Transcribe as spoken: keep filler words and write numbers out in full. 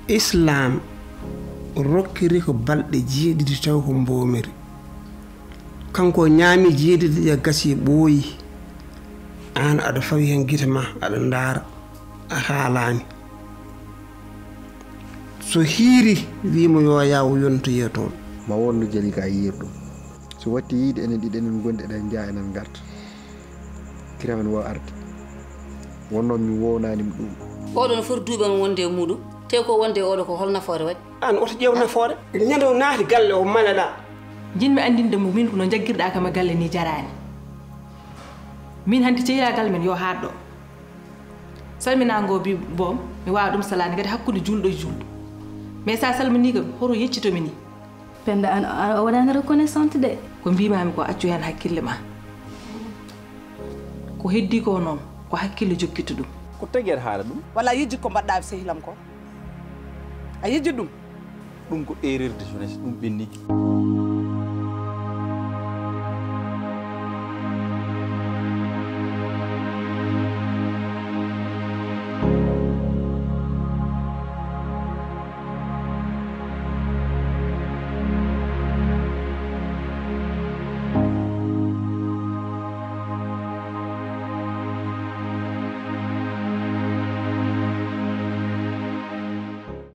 Islaam rokkiri ko balɗe jeeɗiɗi taw ko mboomiri. Kanko o ñaami jeeɗiɗi ɗe gasi ɓooyi. Aan aɗa fawi heen gite ma, aɗa ndaara, a haalaani. So hiiri, wii mo yo yaaw yontoye toon. Ma won no jali ka yiir ɗum. So watti yiide enen ɗiɗi enen gonɗe ɗe nja enen ngarta. Kiramen wo arde. Wonno mi wonani mo ɗum. Oɗo no foti duuɓi on wonde e muɗum, te ko wonde e oɗo ko hol nafoore waɗi? Aan oto ƴeew nafoore. Ñande o naati galle o malala. Jinmi andinde mo min ko no jaggirɗa kam e galle ni jarani. Min hande cehila galle men yo haɗɗo. Salminango bi boom, mi wawa ɗum salade kadi hakkude julɗo e julɗo. Mais sa salmini kam, hoto yeccitomi ni? Penda, an a waɗani reconnaissante de. Ko mbimami ko accu hen hakkille ma. Ko heddi ko noon, ko hakkille jokkita ɗum. Ko tagi aɗa haala ɗum? Walla a yejjit ko mbaɗɗa e sehilam ko? A yejjit ɗum? Ɗum ko erreur de jeunesse, ɗum ɓenni.